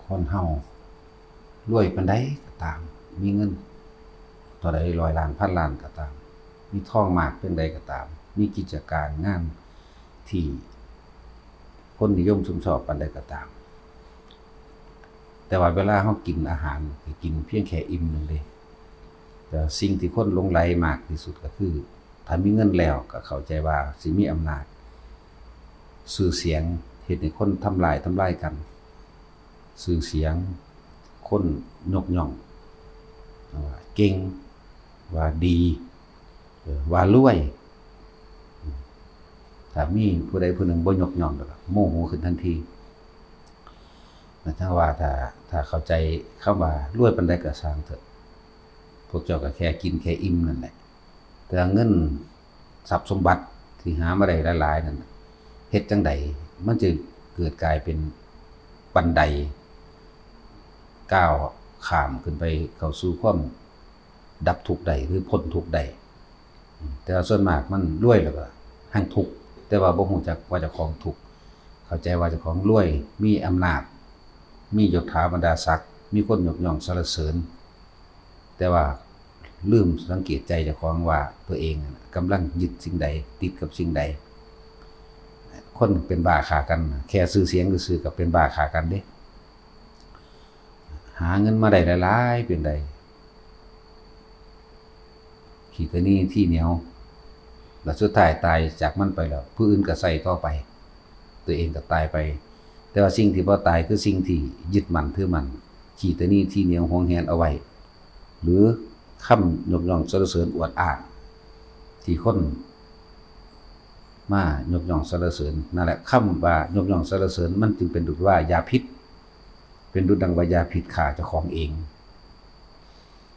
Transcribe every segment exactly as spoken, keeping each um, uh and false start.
คนเฮา รวยปานใดก็ตาม มีเงินเท่าใด ร้อยล้าน พันล้านก็ตาม มีทองมากเพียงใดก็ตาม มีกิจการงานที่คนนิยมชมชอบปานใดก็ตาม แต่ว่าเวลาเฮากินอาหาร ก็กินเพียงแค่อิ่มหนึ่งเด้ แต่สิ่งที่คนหลงใหลมากที่สุดก็คือ ถ้ามีเงินแล้วก็เข้าใจว่าสิมีอำนาจ ชื่อเสียง เฮ็ดให้คนทำร้ายทำลายกัน ชื่อเสียง คนยกย่อง ว่าเก่ง ว่าดี เอ่อ ว่ารวย ถ้ามีผู้ใดผู้หนึ่งบ่ยกย่องแล้วก็โมโหขึ้นทันที นะ จั่งว่าถ้า ถ้าเข้าใจคำว่ารวยปานใดก็ซ่างเถาะ พวกเจ้าก็แค่กินแค่อิ่มนั่นแหละ แต่เงินทรัพย์สมบัติที่หามาได้หลายๆนั่นน่ะ เฮ็ดจั่งใดมันจะเกิดกลายเป็นบันได ก้าวข้ามขึ้นไปเข้าสู่ความดับทุกข์ได้หรือพ้นทุกข์ได้ แต่ว่าส่วนมากมันรวยแล้วก็แฮ่งทุกข์ แต่ว่าบ่ฮู้จักว่าเจ้าของทุกข์ เข้าใจว่าเจ้าของรวย มีอำนาจ มียศถาบรรดาศักดิ์ มีคนยกย่องสรรเสริญ แต่ว่าลืมสังเกตใจเจ้าของว่าตัวเองน่ะกำลังยึดสิ่งใด ติดกับสิ่งใด คนเป็นบ้าฆ่ากัน แค่ชื่อเสียงซื่อๆก็เป็นบ้าฆ่ากันเด้ หาเงินมาได้หลายๆเป็นใด ขี้ตะหนี่ทีเหนียว แล้วสุดท้ายตายจากมันไปแล้ว ผู้อื่นก็ใช้ต่อไป ตัวเองก็ตายไป แต่ว่าสิ่งที่บ่ตายคือสิ่งที่ยึดมั่นถือมั่น ขี้ตะหนี่ทีเหนียวหวงแหนเอาไว้ หรือคำยกย่องสรรเสริญอวดอ้าง ที่คนมายกย่องสรรเสริญ นั่นแหละ คำว่ายกย่องสรรเสริญมันจึงเป็นดุจว่ายาพิษ เป็นดุจดังว่ายาพิษฆ่าเจ้าของเอง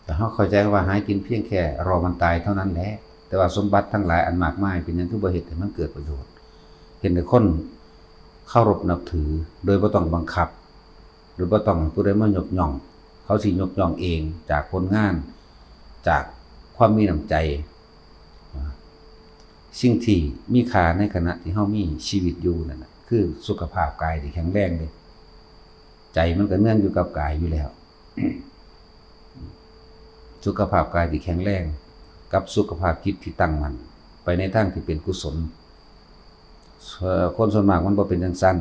แต่เฮาเข้าใจว่าหากินเพียงแค่รอวันตายเท่านั้นแหละ แต่ว่าสมบัติทั้งหลายอันมากมายเป็นหยังคือบ่เฮ็ดให้มันเกิดประโยชน์ เฮ็ดให้คนเคารพนับถือ โดยบ่ต้องบังคับ โดยบ่ต้องให้ผู้ใดมายกย่อง เขาสิยกย่องเองจากผลงาน จากความมีน้ำใจ สิ่งที่มีค่าในขณะที่เฮามีชีวิตอยู่นั่นน่ะ คือสุขภาพกายที่แข็งแรงเด้ ใจมันก็เนื่องอยู่กับกายอยู่แล้ว สุขภาพกายที่แข็งแรง กับสุขภาพจิตที่ตั้งมั่น ไปในทางที่เป็นกุศล เอ่อ คนส่วนมากมันบ่เป็นจั่งซั้น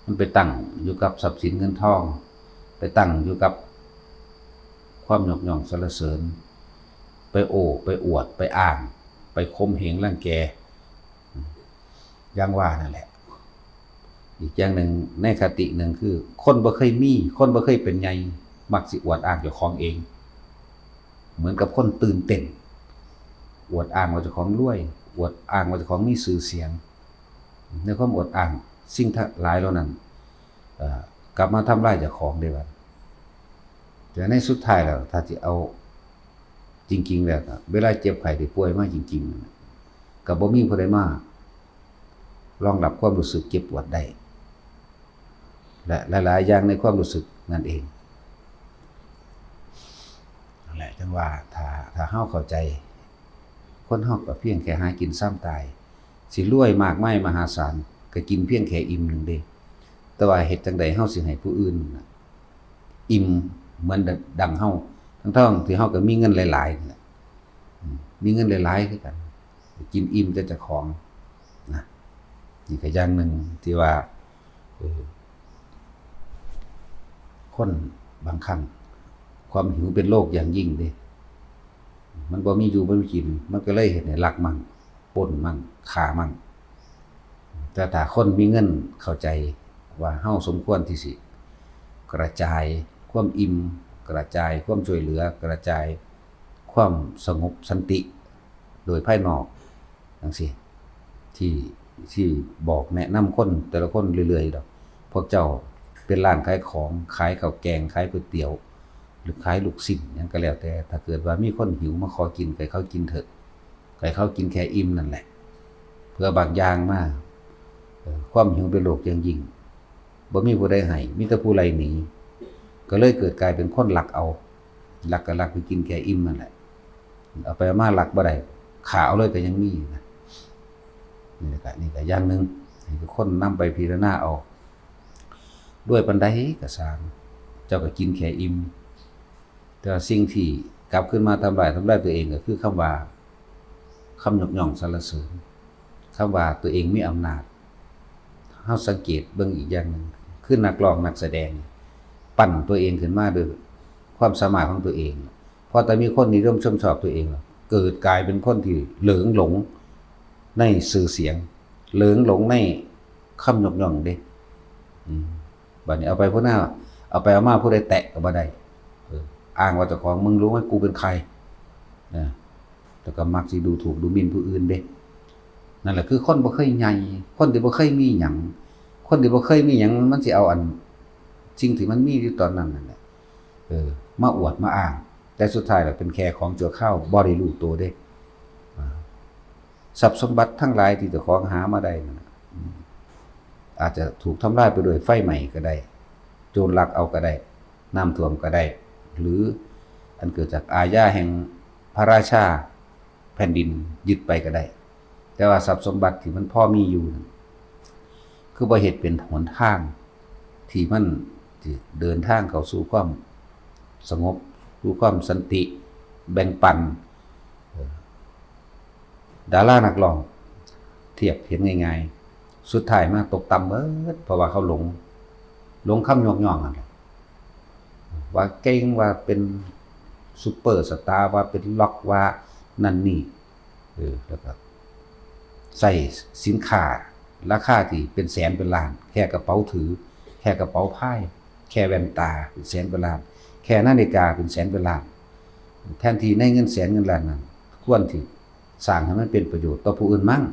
มันไปตั้งอยู่กับทรัพย์สินเงินทอง ไปตั้งอยู่กับความยกย่องสรรเสริญ ไปโอ้ ไปอวด ไปอ้าง ไปข่มเหงรังแก อย่างว่านั่นแหละ อีกอย่างหนึ่ง ในคติหนึ่งคือ คนบ่เคยมี คนบ่เคยเป็นใหญ่ มักสิอวดอ้างเจ้าของเอง เหมือนกับคนตื่นเต้น อวดอ้างว่าเจ้าของรวย อวดอ้างว่าเจ้าของมีชื่อเสียง ในความอวดอ้าง สิ่งทั้งหลายเหล่านั้น เอ่อ กลับมาทำลายเจ้าของเด้บัด แต่ในสุดท้ายแล้ว ถ้าสิเอาจริงๆแล้วก็ เวลาเจ็บไข้ได้ป่วยมาจริงๆ ก็บ่มีผู้ใดมารองรับความรู้สึกเจ็บปวดได้ และหลายๆอย่างในความรู้สึกนั่นเอง นั่นแหละ จั่งว่าถ้า ถ้าเฮาเข้าใจ คนเฮาก็เพียงแค่หากินซ่ามตาย สิรวยมากมายมหาศาล ก็กินเพียงแค่อิ่มหนึ่งเด้ แต่ว่าเฮ็ดจั่งใดเฮาสิให้ผู้อื่นน่ะอิ่มเหมือนดังเฮา ทั้งๆที่เฮาก็มีเงินหลายๆนี่แหละ อืม มีเงินหลายๆคือกัน กินอิ่มแต่เจ้าของนะ นี่ก็อย่างหนึ่งที่ว่า เออ คนบางครั้ง ความหิวเป็นโรคอย่างยิ่งเด้ มันบ่มีอยู่บ่มีกิน มันก็เลยเฮ็ดให้ลักมั่ง ปล้นมั่ง ฆ่ามั่ง แต่ถ้าคนมีเงินเข้าใจว่าเฮาสมควรที่สิกระจายความอิ่ม กระจายความช่วยเหลือ กระจายความสงบสันติ โดยภายนอกจั่งซี้ ที่ ที่บอกแนะนำคนแต่ละคนเรื่อยๆดอก พวกเจ้าเป็นร้านขายของ ขายข้าวแกง ขายก๋วยเตี๋ยว หรือขายลูกชิ้นหยังก็แล้วแต่ ถ้าเกิดว่ามีคนหิวมาขอกิน ก็ให้เขากินเถาะ ก็ให้เขากินแค่อิ่มนั่นแหละ เผื่อบางอย่างมา เอ่อ ความหิวเป็นโรคอย่างยิ่ง บ่มีผู้ใดให้ มีแต่ผู้ไล่หนี ก็เลยเกิดกลายเป็นคนลักเอา ลักก็ลักไปกินแค่อิ่มนั่นแหละ เอาไปเอามาลักบ่ได้ ฆ่าเอาเลยก็ยังมีนะ นี่ก็ นี่ก็อย่างหนึ่ง ให้ทุกคนนำไปพิจารณาเอา รวยปานใดก็ซ่าง เจ้าก็กินแค่อิ่ม แต่ว่าสิ่งที่กลับคืนมาทำลาย ทำลายตัวเองก็คือคำว่า คำยกย่องสรรเสริญ คำว่าตัวเองมีอำนาจ เฮาสังเกตเบิ่งอีกอย่างหนึ่ง คือนักร้องนักแสดง ปั้นตัวเองขึ้นมาด้วยความสามารถของตัวเอง พอแต่มีคนนิยมชมชอบตัวเองแล้ว เกิดกลายเป็นคนที่เหลิงหลงในชื่อเสียง เหลิงหลงในคำยกย่องเด้ อืม บัดนี้เอาไปผู้หน้า เอาไปเอามาผู้ใดแตะก็บ่ได้ เออ อ้างว่าเจ้าของ มึงรู้ไหมกูเป็นใคร นะ แล้วก็มักสิดูถูกดูหมิ่นผู้อื่นเด้ นั่นแหละคือคนบ่เคยใหญ่ คนที่บ่เคยมีหยัง คนที่บ่เคยมีหยัง มันสิเอาอัน สิ่งที่มันมีอยู่ตอนนั้นนั่นแหละ เออ มาอวดมาอ้าง แต่สุดท้ายแล้วเป็นแค่ของชั่วคราว บ่ได้รู้ตัวเด้ อ่า ทรัพย์สมบัติทั้งหลายที่เจ้าของหามาได้นั่นน่ะ อืม อาจจะถูกทำลายไปด้วยไฟไหม้ก็ได้ โจรลักเอาก็ได้ น้ำท่วมก็ได้ หรืออันเกิดจากอาญาแห่งพระราชา แผ่นดินยึดไปก็ได้ แต่ว่าทรัพย์สมบัติที่มันพอมีอยู่นั่น คือบ่เฮ็ดเป็นหนทางที่มันสิเดินทางเข้าสู่ความสงบ สู่ความสันติ แบ่งปัน เออ ดารานักร้อง เทียบเห็นง่ายๆ สุดท้ายมาตกต่ำเบิด เพราะว่าเขาหลง หลงคำยกย่องนั่นแหละ ว่าเก่ง ว่าเป็นซุปเปอร์สตาร์ ว่าเป็นร็อก ว่านั่นนี่ เออ แล้วก็ใส่สินค้าราคาที่เป็นแสนเป็นล้าน แค่กระเป๋าถือ แค่กระเป๋าพาย แค่แว่นตาเป็นแสนเป็นล้าน แค่นาฬิกาเป็นแสนเป็นล้าน แทนที่ในเงินแสนเงินล้านนั้น ควรที่สร้างให้มันเป็นประโยชน์ต่อผู้อื่นมั่ง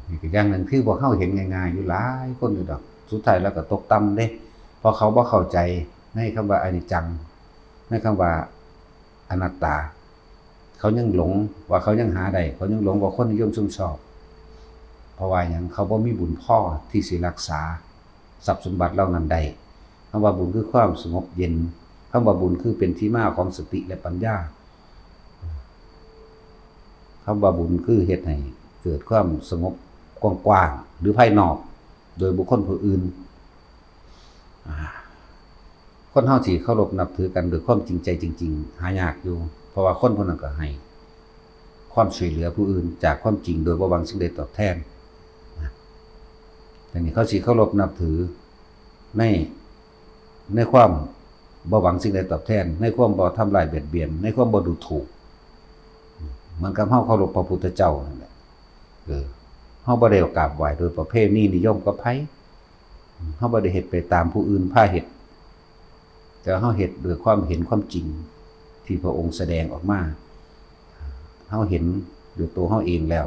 นี่ก็อย่างหนึ่งที่พวกเฮาเห็นง่ายๆ อยู่หลายคนอยู่ดอก สุดท้ายแล้วก็ตกต่ำเด้ เพราะเขาบ่เข้าใจในคำว่าอนิจจัง ในคำว่าอนัตตา เขายังหลงว่าเขายังหาได้ เขายังหลงว่าคนนิยมชมชอบ เพราะว่าหยัง เขาบ่มีบุญพอที่สิรักษาทรัพย์สมบัติเหล่านั้นได้ คำว่าบุญคือความสงบเย็น คำว่าบุญคือเป็นที่มาของสติและปัญญา คำว่าบุญคือเฮ็ดให้เกิดความสงบกว้างๆ หรือภายนอก โดยบุคคลผู้อื่น อ่า คนเฮาสิเคารพนับถือกันด้วยความจริงใจจริงๆ หายากอยู่ เพราะว่าคนผู้นั้นก็ให้ความช่วยเหลือผู้อื่นจากความจริงโดยบ่หวังสิ่งใดตอบแทน นะ แต่นี่เขาสิเคารพนับถือใน ในความบ่หวังสิ่งใดตอบแทน ในความบ่ทำร้ายเบียดเบียน ในความบ่ดูถูก เหมือนกับเฮาเคารพพระพุทธเจ้านั่นแหละ เออ เฮาบ่ได้กราบไหว้โดยประเพณีนิยมกับไผ เฮาบ่ได้เฮ็ดไปตามผู้อื่นพาเฮ็ด แต่เฮาเฮ็ดด้วยความเห็นความจริงที่พระองค์แสดงออกมา เฮาเห็นด้วยตัวเฮาเองแล้ว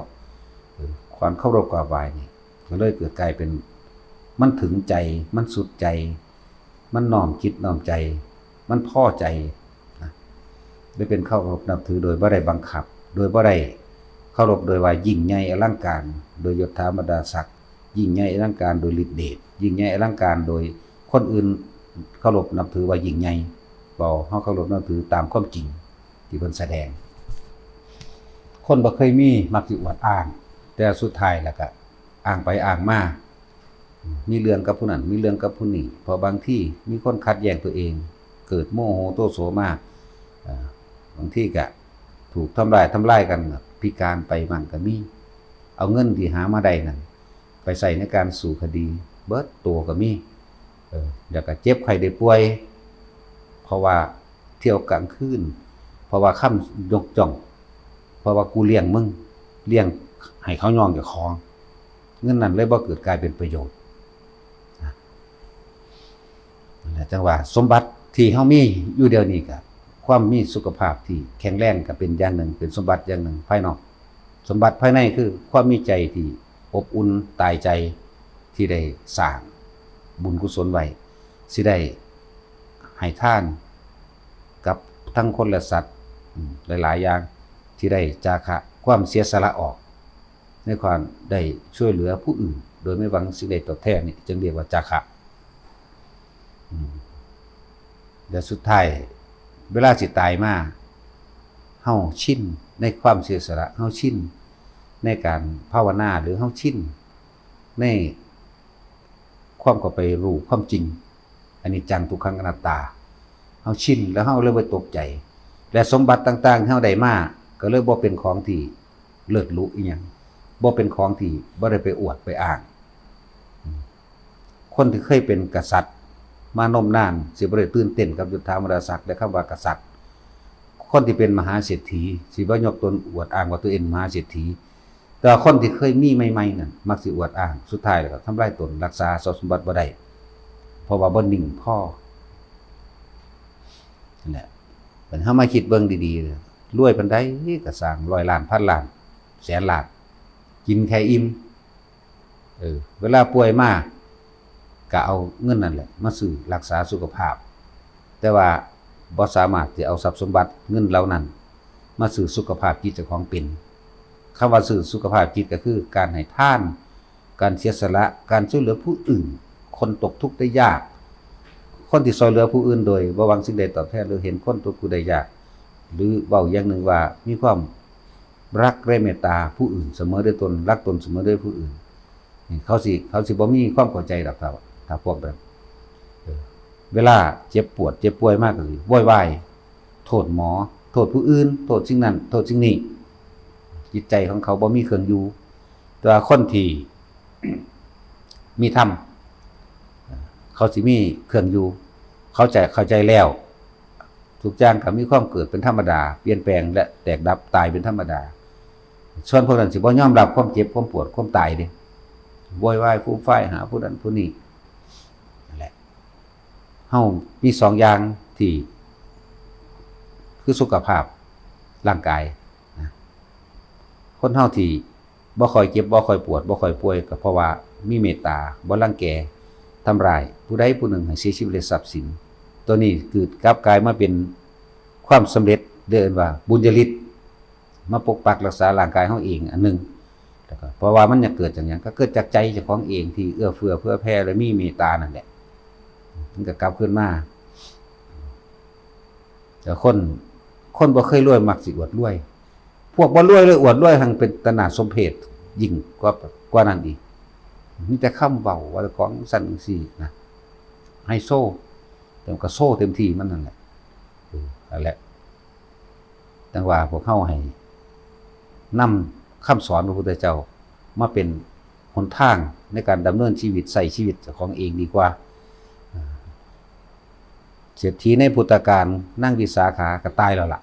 เออ ความเคารพกราบไหว้นี่ ก็เลยเกิดกลายเป็น มันถึงใจ มันสุดใจ มันน้อมจิตน้อมใจ มันพอใจ นะ ได้เป็นเคารพนับถือโดยบ่ได้บังคับ โดยบ่ได้เคารพโดยว่ายิ่งใหญ่อลังการ โดยยศถาบรรดาศักดิ์ ยิ่งใหญ่อลังการโดยฤทธิ์เดช ยิ่งใหญ่อลังการโดยคนอื่นเคารพนับถือว่ายิ่งใหญ่ บ่ เฮาเคารพนับถือตามความจริงที่เพิ่นแสดง คนบ่เคยมีมักสิอวดอ้าง แต่สุดท้ายแล้วก็อ้างไปอ้างมา มีเรื่องกับผู้นั้น มีเรื่องกับผู้นี้ เพราะบางทีมีคนขัดแย้งตัวเอง เกิดโมโหโทโสมา อ่า บางทีก็ถูกทำร้าย ทำลายกัน พิการไปมั่งก็มี เอาเงินที่หามาได้นั่น ไปใช้ในการสู้คดี เบิดตัวก็มี เออ แล้วก็เจ็บไข้ได้ป่วย เพราะว่าเที่ยวกลางคืน เพราะว่าคำยกย่อง เพราะว่ากูเลี้ยงมึง เลี้ยงให้เขายองเจ้าของ เงินนั้นเลยบ่เกิดกลายเป็นประโยชน์ นะ นั่นแหละจั่งว่าสมบัติที่เฮามีอยู่เดี๋ยวนี้ก็ ความมีสุขภาพที่แข็งแรงก็เป็นอย่างหนึ่ง เป็นสมบัติอย่างหนึ่งภายนอก สมบัติภายในคือความมีใจที่อบอุ่นตายใจ ที่ได้สร้างบุญกุศลไว้ สิได้ให้ทานกับทั้งคนและสัตว์ อืม หลายๆ อย่าง ที่ได้จาคะ ความเสียสละออก ในความได้ช่วยเหลือผู้อื่น โดยไม่หวังสิ่งใดตอบแทนนี่ จึงเรียกว่าจาคะ อืม และสุดท้าย เวลาสิตายมา เฮาชินในความเสียสละ เฮาชินในการภาวนา หรือเฮาชินใน ความเข้าไปรู้ความจริง อนิจจังทุกขังอนัตตา เฮาชินแล้วเฮาเลยบ่ตกใจ และสมบัติต่างๆที่เฮาได้มาก็เลยบ่เป็นของที่เลิศหรูอีหยัง บ่เป็นของที่บ่ได้ไปอวดไปอ้าง คนที่เคยเป็นกษัตริย์มานมนานสิบ่ได้ตื่นเต้นกับยศถาบรรดาศักดิ์และคำว่ากษัตริย์ คนที่เป็นมหาเศรษฐีสิบ่ยกตนอวดอ้างว่าตัวเองมหาเศรษฐี แต่ว่าคนที่เคยมีใหม่ๆนั่นมักสิอวดอ้าง สุดท้ายแล้วก็ทำลายตน รักษาทรัพย์สมบัติบ่ได้ เพราะว่าบ่นิ่งพอ นั่นแหละ บัดเฮามาคิดเบิ่งดีๆ รวยปานใดก็ซ่าง ร้อยล้าน พันล้าน แสนล้าน กินแค่อิ่ม เออ เวลาป่วยมาก็เอาเงินนั่นแหละมาซื้อรักษาสุขภาพ แต่ว่าบ่สามารถที่เอาทรัพย์สมบัติเงินเหล่านั้นมาซื้อสุขภาพจิตเจ้าของเป็น คำว่าซื้อสุขภาพจิตก็คือการให้ทาน การเสียสละ การช่วยเหลือผู้อื่น คนตกทุกข์ได้ยาก คนที่ช่วยเหลือผู้อื่นโดยบ่หวังสิ่งใดตอบแทน หรือเห็นคนตกทุกข์ได้ยาก หรือเว้าอย่างหนึ่งว่ามีความรักและเมตตาผู้อื่นเสมอด้วยตน รักตนเสมอด้วยผู้อื่น นี่เขาสิ เขาสิบ่มีความเข้าใจดอกครับ ถ้าพวกแบบ เออ เวลาเจ็บปวดเจ็บป่วยมากก็สิโวยวาย โทษหมอ โทษผู้อื่น โทษสิ่งนั้น โทษสิ่งนี้ จิตใจของเขาบ่มีเครื่องอยู่ แต่ว่าคนที่ มีธรรม เขาสิมีเครื่องอยู่ เขาจะเข้าใจแล้ว ทุกอย่างก็มีความเกิดเป็นธรรมดา เปลี่ยนแปลงและแตกดับตายเป็นธรรมดา ส่วนพวกนั้นสิบ่ยอมรับความเจ็บความปวดความตายเด้ โวยวายฟูมฟายหาผู้นั้นผู้นี้ นั่นแหละ เฮามีสองอย่างที่ คือสุขภาพร่างกายนะ คนเฮาที่บ่ค่อยเจ็บ บ่ค่อยปวด บ่ค่อยป่วย ก็เพราะว่ามีเมตตา บ่รังแก ทำร้ายผู้ใดผู้หนึ่งให้เสียชีวิตและทรัพย์สิน ตัวนี้เกิดกลับกลายมาเป็นความสำเร็จ เรียกว่าบุญญาฤทธิ์ มาปกปักรักษาร่างกายเฮาเองอันหนึ่ง แล้วก็เพราะว่ามันจะเกิดจากหยัง ก็เกิดจากใจเจ้าของเองที่เอื้อเฟื้อเผื่อแผ่และมีเมตตานั่นแหละ มันก็กลับคืนมา แต่คน คนบ่เคยรวยมักสิอวดรวย พวกบ่รวยเลยอวดรวย หังเป็นตาหน้าสมเพชยิ่งกว่า กว่านั้นอีก มีแต่คำเว้าว่าของสั่นจั่งซี้นะ ไฮโซ แต่มันก็โซเต็มที่มันนั่นแหละ เออ นั่นแหละ จั่งว่าพวกเฮาให้นำคำสอนพระพุทธเจ้ามาเป็นหนทางในการดำเนินชีวิต ใช้ชีวิตของเองดีกว่า เศรษฐีในพุทธกาล นางวิสาขาก็ตายแล้วล่ะ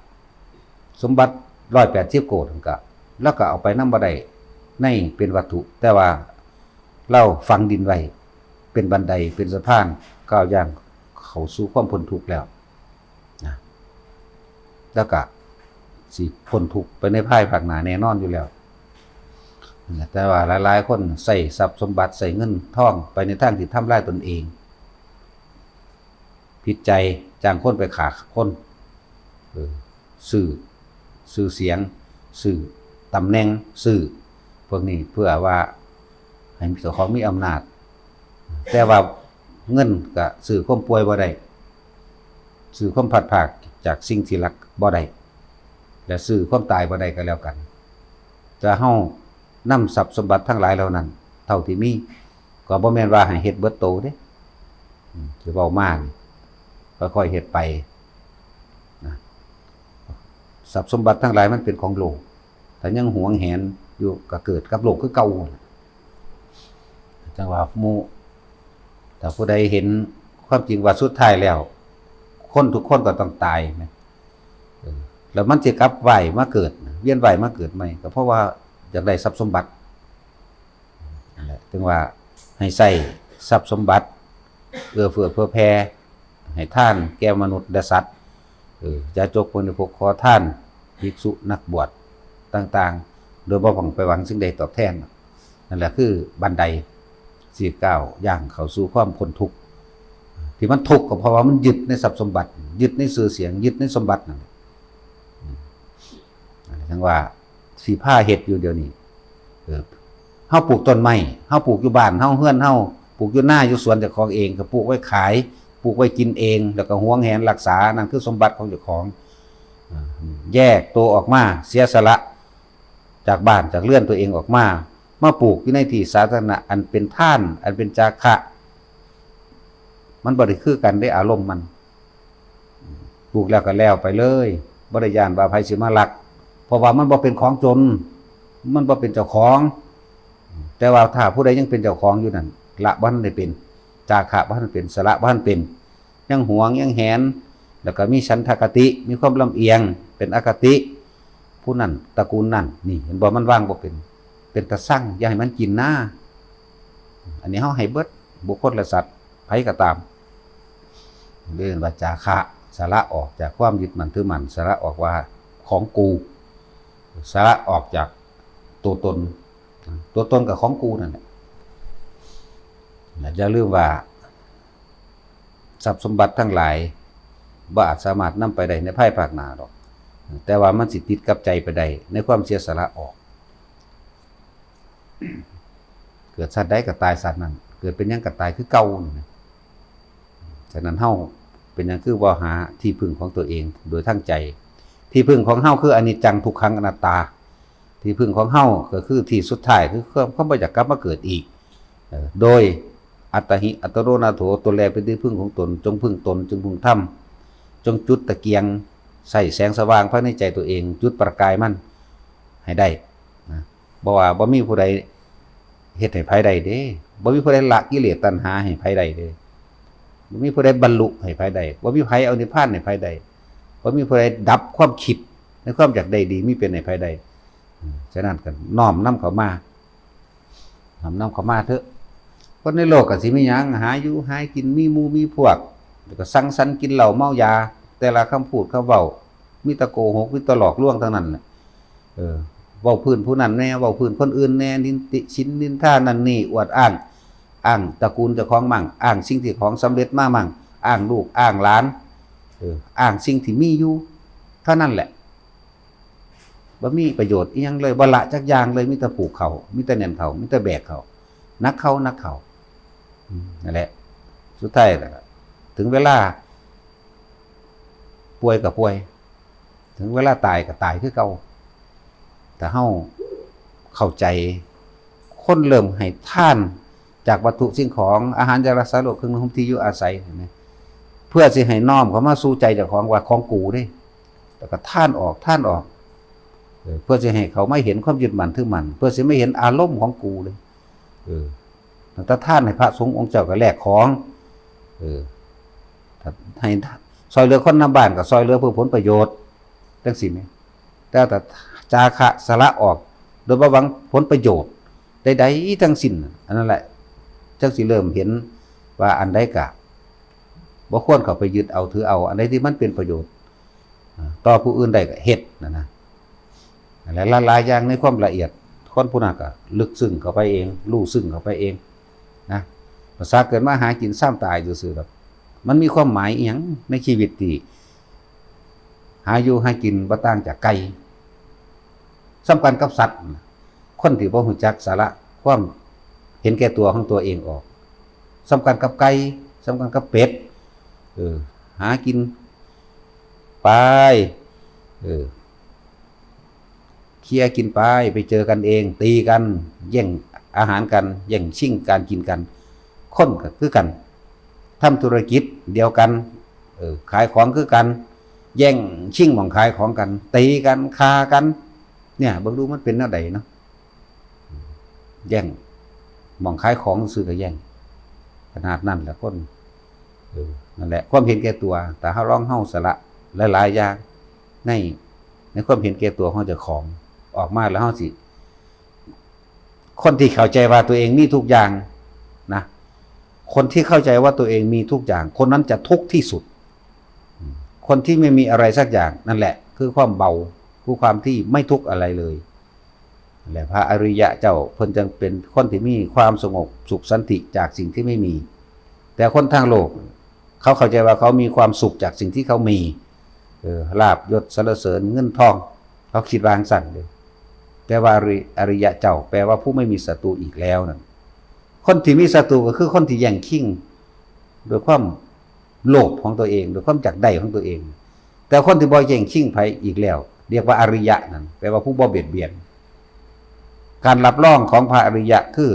สมบัติร้อยแปดสิบโกฏนั่นก็ ลาวก็เอาไปนำบ่ได้ในเป็นวัตถุ แต่ว่าลาวฝังดินไว้ เป็นบันได เป็นสะพาน ก้าวย่างเข้าสู่ความพ้นทุกข์แล้วนะ แล้วก็สิพ้นทุกข์ไปในภายภาคหน้าแน่นอนอยู่แล้วนะ แต่ว่าหลายๆคนใช้ทรัพย์สมบัติ ใช้เงินทองไปในทางที่ทำลายตนเอง ผิดใจ จ้างคนไปฆ่าคน เออ ซื้อ ซื้อเสียง ซื้อตำแหน่ง ซื้อพวกนี้เพื่อว่าให้เจ้าของมีอำนาจ แต่ว่าเงินก็ซื้อความป่วยบ่ได้ ซื้อความพลัดพรากจากสิ่งที่รักบ่ได้ และซื้อความตายบ่ได้ก็แล้วกัน แต่เฮานำทรัพย์สมบัติทั้งหลายเหล่านั้น เท่าที่มี ก็บ่แม่นว่าให้เฮ็ดเบิดโตเด้ อืม ที่เว้ามานี่ ค่อยๆเฮ็ดไปนะ ทรัพย์สมบัติทั้งหลายมันเป็นของโลก ถ้ายังหวงแหนอยู่ก็เกิดกับโลกคือเก่า จั่งว่าหมู่ ถ้าผู้ใดเห็นความจริงว่าสุดท้ายแล้ว คนทุกคนก็ต้องตายนะ เออ แล้วมันสิกลับว่ายมาเกิด เวียนว่ายมาเกิดใหม่ ก็เพราะว่าอยากได้ทรัพย์สมบัติ นั่นแหละ ถึงว่าให้ใช้ทรัพย์สมบัติ เอื้อเฟื้อเผื่อแผ่ ให้ทานแก่มนุษย์และสัตว์ เออ ยาจกบริโภคขอทาน ภิกษุนักบวชต่างๆ โดยบ่หวังไปหวังสิ่งใดตอบแทน นั่นแหละคือบันไดสี่ก้าวย่างเข้าสู่ความพ้นทุกข์ ที่มันทุกข์ก็เพราะว่ามันยึดในทรัพย์สมบัติ ยึดในชื่อเสียง ยึดในสมบัตินั่นแหละ อืม จั่งว่าสิพาเฮ็ดอยู่เดี๋ยวนี้ เออ เฮาปลูกต้นไม้ เฮาปลูกอยู่บ้านเฮา เฮือนเฮา ปลูกอยู่นาอยู่สวนเจ้าของเอง ก็ปลูกไว้ขาย ปลูกไว้กินเอง แล้วก็หวงแหนรักษา นั่นคือสมบัติของเจ้าของ อ่า แยกตัวออกมา เสียสละจากบ้านจากเรือนตัวเองออกมา มาปลูกอยู่ในที่สาธารณะ อันเป็นทาน อันเป็นจาคะ มันบ่ได้คือกันเด้อารมณ์มัน ปลูกแล้วก็แล้วไปเลย บ่ได้ย้านว่าไผสิมาลัก เพราะว่ามันบ่เป็นของจน มันบ่เป็นเจ้าของ แต่ว่าถ้าผู้ใดยังเป็นเจ้าของอยู่นั่น ละบ่ทันได้เป็น จาคะบ่ทันเป็น สละบ่ทันเป็น ยังหวงยังแหน แล้วก็มีฉันทคติ มีความลำเอียง เป็นอคติ ผู้นั้นตระกูลนั้น นี่เห็นบ่ มันวางบ่เป็น เป็นตาซัง อย่าให้มันกินนา อันนี้เฮาให้เบิด บุคคลและสัตว์ ไผก็ตาม เรียกว่าจาคะ สละออกจากความยึดมั่นถือมั่น สละออกว่าของกู สละออกจากตัวตน ตัวตนกับของกูนั่นแหละ อย่าลืมว่า ทรัพย์สมบัติทั้งหลาย บ่อาจสามารถนำไปได้ในภายภาคหน้าดอก แต่ว่ามันสิติดกับใจไปได้ ในความเสียสละออก เกิดชาติใดก็ตายชาตินั้น เกิดเป็นหยังก็ตายคือเก่านี่นะ ฉะนั้นเฮาเป็นหยังคือบ่หาที่พึ่งของตัวเองโดยทางใจ ที่พึ่งของเฮาคืออนิจจังทุกขังอนัตตา ที่พึ่งของเฮาก็คือที่สุดท้ายคือความ ความบ่อยากกลับมาเกิดอีก เอ่อ โดย อัตตาหิ อัตโตโนนาโถ ตนแลเป็นที่พึ่งของตน จงพึ่งตน จงพึ่งธรรม จงจุดตะเกียง ใส่แสงสว่างภายในใจตัวเอง จุดประกายมันให้ได้นะ บ่ว่าบ่มีผู้ใดเฮ็ดให้ไผได้เด้ บ่มีผู้ใดละกิเลสตัณหาให้ไผได้เด้ บ่มีผู้ใดบรรลุให้ไผได้ บ่มีไผเอานิพพานให้ไผได้ บ่มีผู้ใดดับความคิดในความอยากได้ดีมีเป็นให้ไผได้ อืม ฉะนั้นก็น้อมนำเข้ามา น้อมนำเข้ามาเถอะ คนในโลกก็สิมีหยัง หาอยู่หากิน มีหมู่มีพวก แล้วก็สังสรรค์กินเหล้าเมายา แต่ละคำพูดคำเว้า มีแต่โกหก มีแต่หลอกลวงทั้งนั้นแหละ เออ เว้าพื้นผู้นั้นแหน่ เว้าพื้นคนอื่นแหน่ นินติฉินนินทานั่นนี่ อวดอ้าง อ้างตระกูลเจ้าของมั่ง อ้างสิ่งที่ของสำเร็จมามั่ง อ้างลูก อ้างหลาน เออ อ้างสิ่งที่มีอยู่ เท่านั้นแหละ บ่มีประโยชน์อิหยังเลย บ่ละจักอย่างเลย มีแต่ผูกเขา มีแต่แน่นเขา มีแต่แบกเขา หนักเขา หนักเขา อืม นั่นแหละ สุดท้ายแล้วก็ถึงเวลา ป่วยก็ป่วย ถึงเวลาตายก็ตายคือเก่า แต่เฮาเข้าใจ คนเริ่มให้ทานจากวัตถุสิ่งของ อาหาร ยารักษาโรค เครื่องนุ่งห่ม ที่อยู่อาศัย เห็นไหม เพื่อสิให้น้อมเข้ามาสู่ใจเจ้าของว่าของกูเด้ แล้วก็ทานออก ทานออก เออ เพื่อสิให้เขาไม่เห็นความยึดมั่นถือมั่น เพื่อสิไม่เห็นอารมณ์ของกูเลย เออ ตั้งแต่ทานให้พระสงฆ์องค์เจ้าก็แลกของ เออ ถ้าให้ซอยเหลือคนนำบ้านก็ซอยเหลือเพื่อผลประโยชน์ จังซี่แหม แต่ถ้าจาคะสละออก โดยบ่หวังผลประโยชน์ใดๆทั้งสิ้น อันนั้นแหละ จังสิเริ่มเห็นว่าอันใดกะบ่ควรเข้าไปยึดเอาถือเอา อันใดที่มันเป็นประโยชน์ อ่า ต่อผู้อื่นได้ก็เฮ็ดนะนะ และหลายๆอย่างในความละเอียด คนผู้นั้นก็ลึกซึ้งเข้าไปเอง รู้ซึ้งเข้าไปเองนะ ภาษาเกิดมาหากินซ้ำตายซื่อๆดอก มันมีความหมายอิหยังในชีวิตที่หาอยู่หากินบ่ต่างจากไก่ สำคัญกับสัตว์ คนที่บ่รู้จักสละความเห็นแก่ตัวของตัวเองออก สำคัญกับไก่ สำคัญกับเป็ด เออ หากินไป เออ เคลียร์กินไป ไปเจอกันเอง ตีกัน แย่งอาหารกัน แย่งชิงการกินกัน คนก็คือกัน ทำธุรกิจเดียวกัน เออ ขายของคือกัน แย่งชิงหม่องขายของกัน ตีกัน ฆ่ากัน เนี่ย เบิ่งดูมันเป็นแนวใดเนาะ แย่งหม่องขายของซื่อก็แย่ง ขนาดนั้นแหละคน เออ นั่นแหละ ความเห็นแก่ตัว แต่เฮาลองเฮาสละหลายๆอย่าง ใน ในความเห็นแก่ตัวของเจ้าของ ออกมาแล้วเฮาสิ คนที่เข้าใจว่าตัวเองมีทุกอย่างนะ คนที่เข้าใจว่าตัวเองมีทุกอย่าง คนนั้นจะทุกข์ที่สุด คนที่ไม่มีอะไรสักอย่าง นั่นแหละ คือความเบา คือความที่ไม่ทุกข์อะไรเลย และพระอริยะเจ้าเพิ่นจึงเป็นคนที่มีความสงบสุขสันติจากสิ่งที่ไม่มี แต่คนทางโลก เขาเข้าใจว่าเขามีความสุขจากสิ่งที่เขามี เออ ลาภยศสรรเสริญเงินทอง เขาคิดว่าจั่งซั่นเด้ แต่ว่าอริ อริยะเจ้าแปลว่าผู้ไม่มีศัตรูอีกแล้วนั่น คนที่มีศัตรูก็คือคนที่แย่งชิงโดยความโลภของตัวเอง โดยความอยากได้ของตัวเอง แต่คนที่บ่แย่งชิงไผอีกแล้ว เรียกว่าอริยะนั่น แปลว่าผู้บ่เบียดเบียน การรับรองของพระอริยะคือ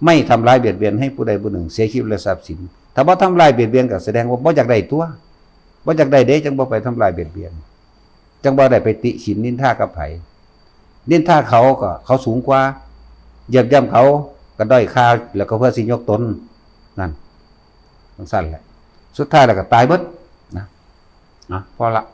ไม่ทำร้ายเบียดเบียนให้ผู้ใดผู้หนึ่งเสียชีวิตและทรัพย์สิน ถ้าบ่ทำลายเบียดเบียนก็แสดงว่าบ่อยากได้ตัว บ่อยากได้เด้ จังบ่ไปทำลายเบียดเบียน จังบ่ได้ไปติฉินนินทากับไผ นินทาเขาก็เขาสูงกว่า เหยียบย่ำเขาก็ด้อยค่า แล้วก็เพื่อสิยกตน นั่น จังซั่นแหละ สุดท้ายแล้วก็ตายเบิดนะ นะ พอละ